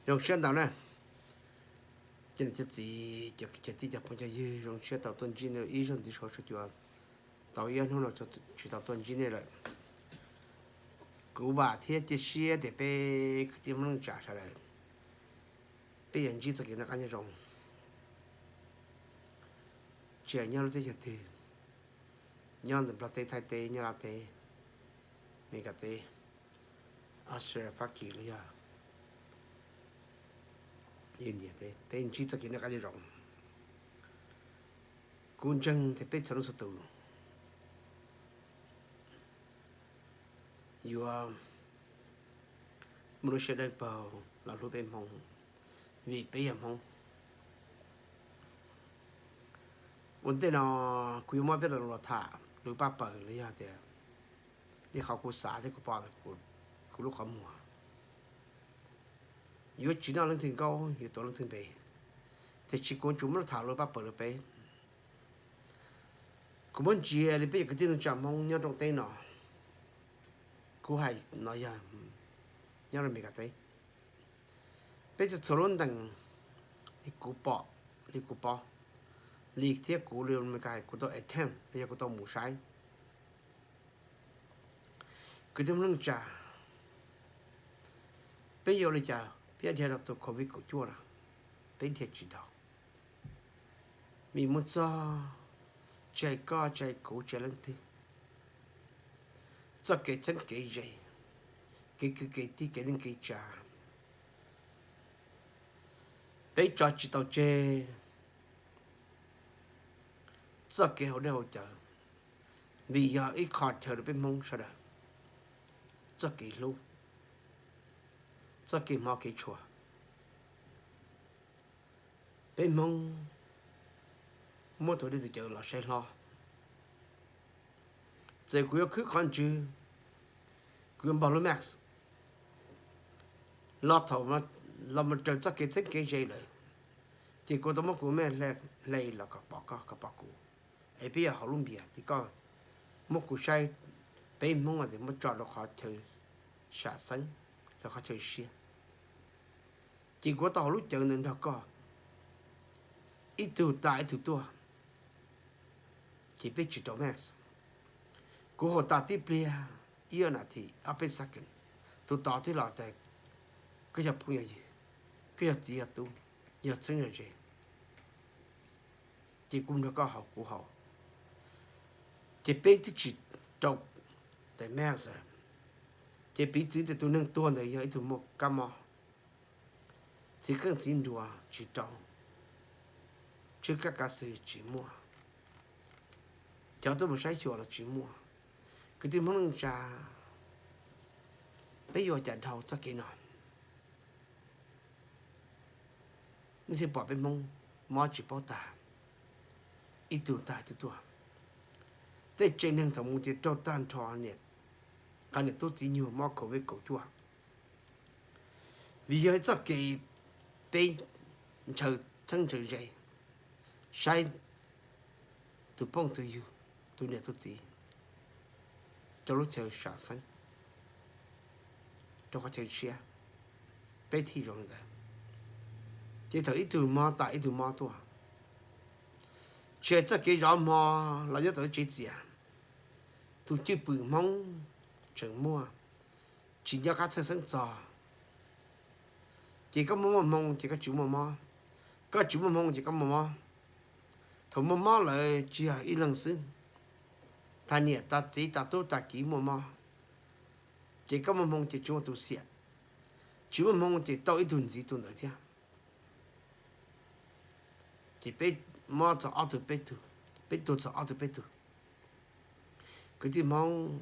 Zoo siab ntau na, cov niam cov txiv, cov kwv cov tij, cov phooj cov ywg, zoo siab tau tuaj ntsib nej ib zaug ntxiv, sawv daws tau ib ob hnub no tsis tau tuaj ntsib nej lawm. Kuv vam thiab cia siab tias peb kwv tij Hmoob neej tsa sawv daws, peb yuav ntsib txoj kev noj qab nyob zoo, tsis hais nyob lub teb chaws twg, nyob ntawm Nplog teb, Thaib teb, Nyab Laj teb, Meskas teb, Australia, Fab Kis los yog India teb, peb ntsib txoj kev noj qab nyob zoo. Kuv ntseeg tias peb txhua leej txhua tus yuav muaj lub siab dawb paug los hlub peb Hmoob, vim peb yog Hmoob. Ua ntej no kuv yuav muab peb los tham lus paj paws los yog tias li qhov kuv xav thiab kuv pom kuv lub qhov muag. Yuav tsis noj leej twg nkaub, yuav tuav leej twg npe, tiam sis kuv tsuas muab tham lus paj paws rau peb. Kuv muab ntsia li peb cov kwv tij neej tsa Hmoob nyob rooj teb no, kuv hais no yog nyob rau Meskas teb, peb txhua txhua lub ntees, li kuv pom, li kuv paub, li thiab kuv li Meskas kuv tau attempt los yog kuv tau mus saib. Kwv tij Hmoob neej tsa, peb yuav ua li cas peb dhia tau tus COVID kaum cuaj no? Peb dhia tsis tau, vim mus txog tsis hais koj, tsis hais kuv, tsis hais leej twg, txoj kev txheeb kev ze, kev kwv kev tij, kev neej kev tsa, peb tso tsis tau tseg txoj kev haus dej haus cawv, vim yog ib qho chaw rau peb Hmoob sawv daws txoj kev hlub, txoj kev hmov kev tshua. Peb Hmoob muab tus dej tus cawv los saib hlob. Txawm kuv yuav khwb qhov ntswg, kuv yuav npog lub mask los thaum los mus raws txoj kev txheeb kev ze lawm, ces kuv tau muab kuv me hle los kom pom koj, koj pom kuv, es peb yog hauv lub npias li koj muab kuv saib, peb Hmoob tias muab tso rau qhov chaw sam xeeb, rau qhov chaw siab, ces kuv tau hauv lub cawv ntawd nrog koj, ib tug tas ib tug tuaj, ces peb tsis rau mask. Kuv haus tas tib pliag, ib ob nas this, ob peb second, tus tod twb los tias koj yog phooj yog ywg, koj yog txiv yog tub, yog txheeb yog ze, ces kuv nrog koj haus kuv haus, ces peb twb tsis rau daim mask. Ces piv txwv tias tus neeg tuag ntawd yog ib tug muaj kab mob, txiv qeej txiv nruas tsis rau, tsw kaj kav xwm tsis muaj, cov tuaj mus saib xyuas los tsis muaj. Kwv tij Hmoob neej tsa, peb yuav ua cas dhau txoj kev no? Nej thiaj pom peb Hmoob mob tsis paub tag, ib tug tag ib tug tuaj. Tej tsev neeg thaum mus ces raug tag nrho niam, qhov niam tub txiv nyuag mob COVID kaum cuaj, vim yog txoj kev peb ntshaw txheeb ntshaw ze, saib tus phooj tus ywg, tus niam tus txiv rau lub chaw sam xeeb, rau qhov chaw siab, peb thiaj zoo li ntawd. Ces thaum ib tug mob tas ib tug mob tuaj, tsis hais txoj kev zov hmo los nyob tom lub tsev txias, tus cwj pwm Hmoob tseem muaj, tsis nco qab txhawj xeeb txog. Ces koj muaj muaj hmoo ces koj tsis muaj mob, koj tsis muaj hmoo ces koj muaj mob. Thaum muaj mob lawm tsis yog ib leeg xwb, tas niam tas txiv tas tub tas kiv muaj mob, ces koj muaj hmoo ces tsis muaj tus xiam, tsis muaj hmoo ces tau ib tug ntxiv tus ntawd thiab. Ces peb mob txog ob tug peb tug, peb tuag txog ob tug peb tug. Kwv tij Hmoob,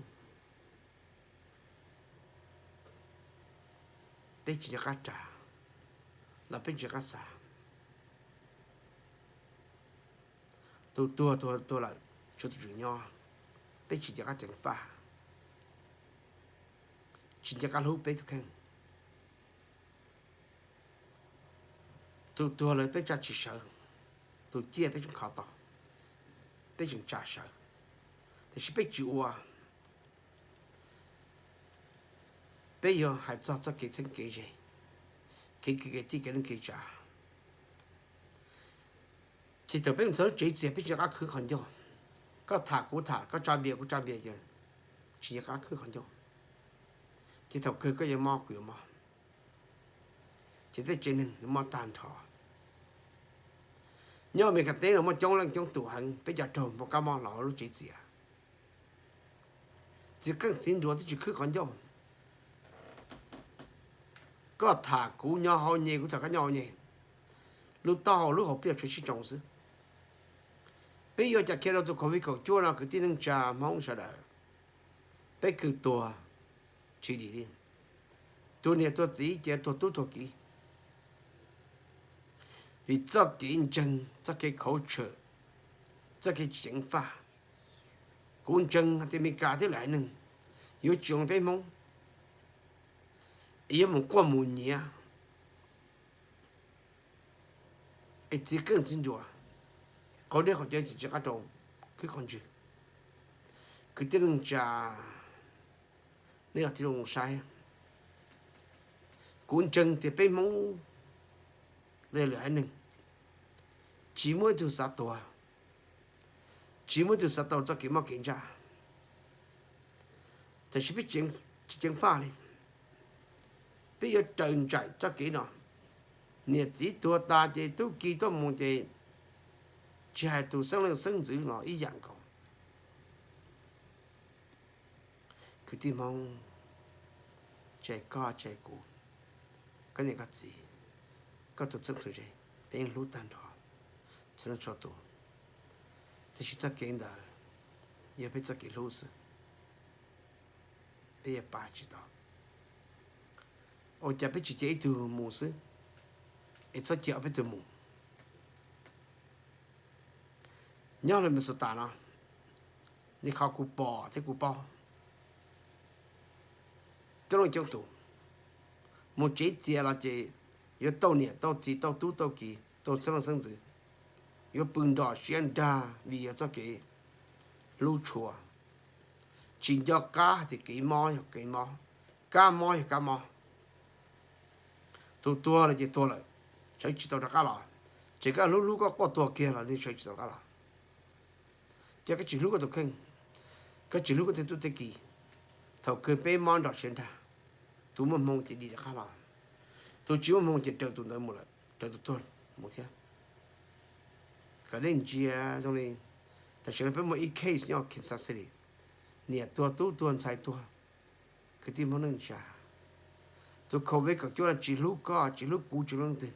peb tsis nco qab ras, los peb tsis nco qab xav. Tus tuag tuag tuag lawm, tshuav tus tswv nyob, peb tsis nco qab ceev faj, tsis nco qab hlub peb tus kheej. Tus tuag lawm peb tsa tsis sawv, tus ciaj peb tseem kho tau, peb tseem tsa sawv, tiam sis peb tsis ua. Peb yuav hais txog txoj kev txheeb kev ze, kev kwv kev tij kev neej kev tsav. Ces thaum peb mus txog lub tsev txias peb tsis nco qab khwv qhov ncauj. Koj tham kuv tham, koj tsa npias kuv tsa npias ces tsis nco qab khwv qhov ncauj. Ces thaum kawg koj yuav mob kuv yuav mob, ces tej tsev neeg mob tag nrho. Nyob Amelikas teb no muaj coob leej coob tus heev, peb cov raug mob kab mob los lub tsev txias. Txiv qeej txiv nruas twb tsis khwb qhov ncauj. Koj tham kuv nyob hauv nyeg, kuv tham koj nyob hauv nyeg, lub taub hau lub hauv pliaj tshuav sib tsoo xwb. Peb yuav cas kiag rau tus COVID kaum cuaj no kwv tij neej tsa Hmoob sawv daws. Peb khwv tuag tsis dim li. Tuag niam tuag txiv ces tuag tub tuag kiv. Vim txoj kev ntseeg, txoj kev khaub tshawm, txoj kev tsis ceev faj. Kuv ntseeg hais tias Amelikas thiab lwm haiv neeg yuav tsis zoo li peb Hmoob, es yuav mus quaj mus nyiav, es txiv qeej txiv nruas, qaug dej qaug cawv tsis nco qab rau khwb qhov ntswg. Kwv tij neej tsa, nej yog tij zoo saib, kuv ntseeg tias peb Hmoob los lwm haiv neeg tsis muaj ib tug xav tuag, tsis muaj ib tug xav tau txoj kev mob kev ntsaj. Tab sis peb tsis ceev faj li, peb yuav raws nraim txoj kev no. Niam txiv tuag tas ces tub ki tuaj mus ces tsis hais tus xeeb leej xeeb ntxwv los ib yam nkaus. Kwv tij Hmoob, tsis hais koj tsis hais kuv, koj niam koj txiv, koj tus txheeb tus ze, peb yeej hlub tag nrho txhua leej txhua tus. Tiam sis txoj kev ntawd yog peb txoj kev hlub xwb, peb yuav pab tsis tau. Ua cas peb tsis cia ib tug mus xwb, es txhob cia ob peb tug mus? Nyob hauv Minnesota no, li qhov kuv pom thiab kuv paub, coob leej coob tus mus tsev txias los ces yuav tau niam tau txiv tau tub tau ki tau xeeb leej xeeb ntxwv, yuav pw nrog siab nrag vim yog txoj kev hlub tshua, tsis nco qab hais tias kev mob yog kev mob, kab mob yog kab mob. Tus tuag lawm ces tuag lawm, sawv tsis tau rov qab los. Ces koj hlub hlub koj quaj tuag kiag los nws sawv tsis tau rov qab los. Ces koj tsis hlub koj tus kheej, koj tsis hlub koj tej tub tej ki, thaum kawg peb mob nrog siab nrag. Tus muaj hmoo ces dim rov qab los, tus tsis muaj hmoo ces raws tus ntawd mus lawm, raws tus tuag mus thiab. Kom nej ntsia zoo li tam sim no peb muaj ib case nyob Kansas City, niam tuag tub tuag ntxhais tuag. Kwv tij Hmoob neej tsa, tus COVID kaum cuaj no tsis hlub koj, tsis hlub kuv, tsis hlub leej twg.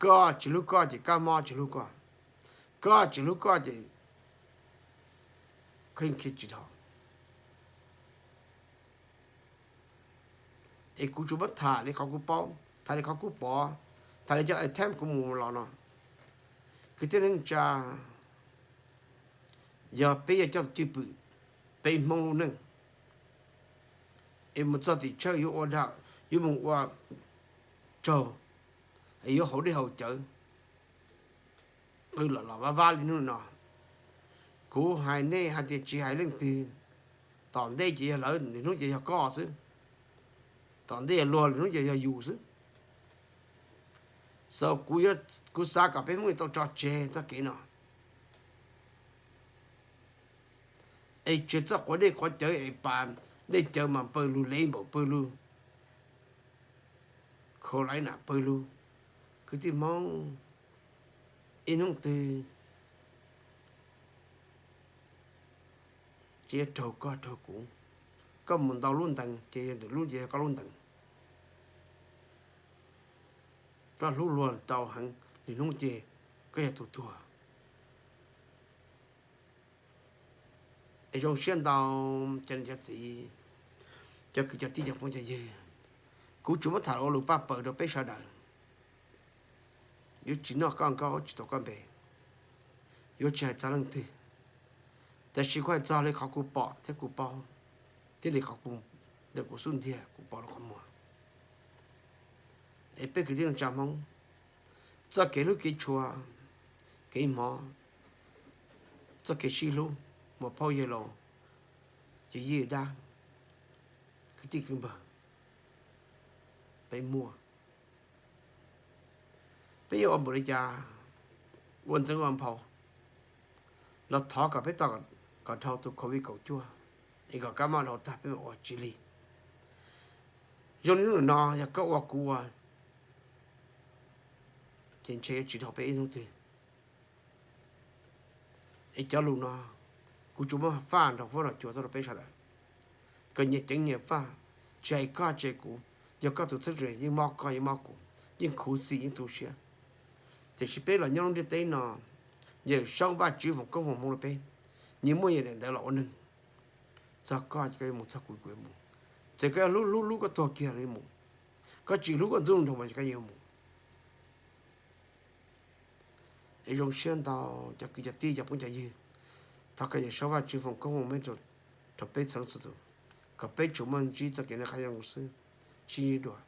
Koj tsis hlub koj ces kab mob tsis hlub koj, koj tsis hlub koj ces kheej khiav tsis dhau. Es kuv tsuas muab tham li qhov kuv paub, tham li qhov kuv pom, tham li cov attempt kuv mus los no. Kwv tij neej tsa, yog peb yuav coj cwj pwm peb Hmoob lub neej, es mus txog tim tsawg yuav ua dab, yuav mus ua tsaug, es yuav haus dej haus cawv, qw los los vaj vab li hnub no. Kuv hais nej hais tias tsis hais leej twg, tom ntej ces yog lawv, lwm hnub ces yog koj xwb. Tom ntej yog luag, lwm hnub ces yog yus xwb. So kuv, kuv xav kom peb Hmoob tau tso tseg txoj kev no. Es tsis txhob quav dej quav cawv es pas dej cawv mas pawg lug, lev npaum pawg lug, khaus laiv nam pawg lug. Kwv tij Hmoob, ib hnub twg ces yuav raug koj raug kuv. Koj mus ntau lub ntees ces yog ntawm lub ces yog koj lub ntees. Koj hlub luag ntau heev, lwm hnub ces koj yog tus tuag. Es zoo siab ntau cov niam cov txiv, cov kwv cov tij cov phooj cov ywg, kuv tsuas muab tham ua lus paj paws rau peb sawv daws. Yuav tsis noj koj nkaub tsis tau koj npe, yuav tsis hais txog leej twg, tab sis kuv hais txog li qhov kuv pom thiab kuv paub, thiab li qhov kuv, ntawm kuv xub ntiag kuv pom rau qhov muag. Es peb kwv tij neej tsa Hmoob, txoj kev hlub kev tshua, kev hmov, txoj kev sib hlub, muam phauj yawg laus, ces yij dab, kwv tij kwv npawg, peb muaj. Peb yuav ua npaum li cas, ua ntxeev ua nphau los thov kom peb tau kom dhau tus covid kaum cuaj, es kom kab mob dhau tag peb mam ua tsis lig. Zoo li hnub no yog koj ua kuv ua, ces ntshe yuav tsis dhau peb ib hnub twg. Es cov lus no kuv tsuas muab faj nrog huab nrog cua tuaj rau peb sawv daws, kom nyias ceev nyias faj, tsis hais koj tsis hais kuv. Yog koj tus txheeb ze yeej mob koj yeej mob kuv, yeej khuv xim yeej tu siab. Tiam sis peb los nyob lub ntiaj teb no, Yawm Saub Vajtswv foom koob foom hmoov rau peb, nyias muaj nyias daim ntawv los ua neeg. Txog koj koj yuav mus, txog kuv kuv yuav mus. Txawm koj yuav hlub hlub hlub koj tuag kiag los yuav mus, koj tsis hlub koj ntxub nrog mas koj yuav mus. Es zoo siab ntau cov kwv cov tij cov phooj cov ywg, thov kom Yawm Saub Vajtswv foom koob foom hmoov rau peb txhua leej txhua tus, kom peb tsuas muaj ntsib txoj kev noj qab nyob zoo xwb, sib ntsib dua.